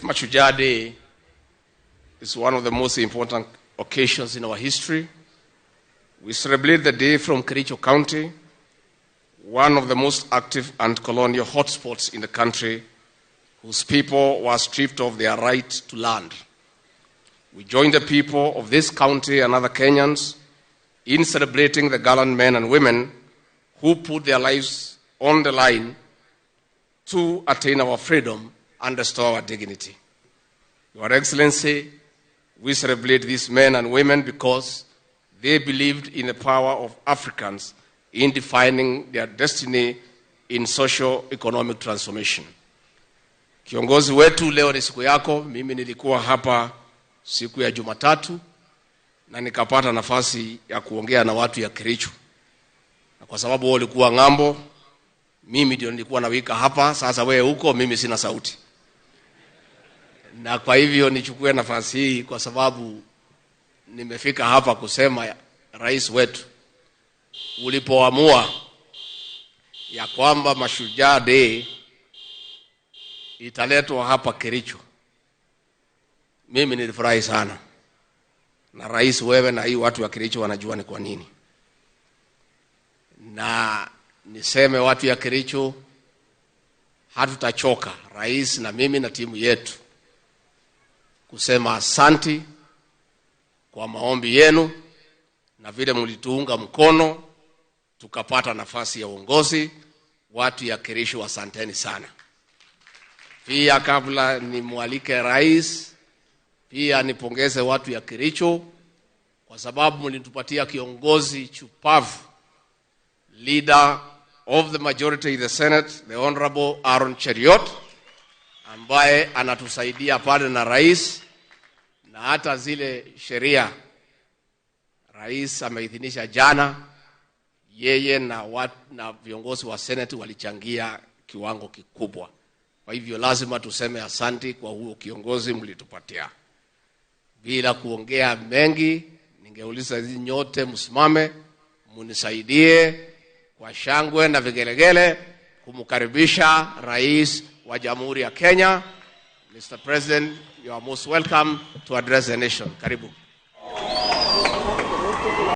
Mashujaa Day is one of the most important occasions in our history. We celebrate the day from Kericho County, one of the most active and colonial hotspots in the country, whose people were stripped of their right to land. We join the people of this county and other Kenyans in celebrating the gallant men and women who put their lives on the line to attain our freedom and restore our dignity. Your Excellency, we celebrate these men and women because they believed in the power of Africans in defining their destiny in social economic transformation. Kiongozi wetu, leo ni siku yako. Mimi nilikuwa hapa siku ya Jumatatu na nikapata nafasi ya kuongea na watu ya Kericho, na kwa sababu wao walikuwa ng'ambo, mimi ndio nilikuwa nawika hapa. Sasa wewe huko, mimi sina sauti, na kwa hivyo nichukue nafasi hii kwa sababu nimefika hapa kusema, rais wetu, ulipoamua ya kwamba Mashujaa Day italetwa hapa Kericho, mimi nilifurahi sana. Na rais, wewe na hii watu wa Kericho wanajua ni kwa nini. Na niseme watu ya Kericho, hatutachoka, rais na mimi na timu yetu, kusema asanti kwa maombi yenu na vile mlituunga mkono tukapata nafasi ya uongozi. Watu ya Kericho, asanteni sana. Pia kabla nimwalike rais, pia nipongeze watu ya Kericho kwa sababu mlitupatia kiongozi shupavu, leader of the majority in the Senate, the Honorable Aaron Cheruiyot, ambaye anatusaidia pale na rais, na hata zile sheria rais ameidhinisha jana, yeye na viongozi wa Senate walichangia kiwango kikubwa. Kwa hivyo lazima tuseme asanti kwa huo kiongozi mlitupatia. Bila kuongea mengi, ningeuliza nyote msimame munisaidie kwa shangwe na vigelegele kumkaribisha Rais wa Jamhuri ya Kenya. Mr. President, you are most welcome to address the nation. Karibu.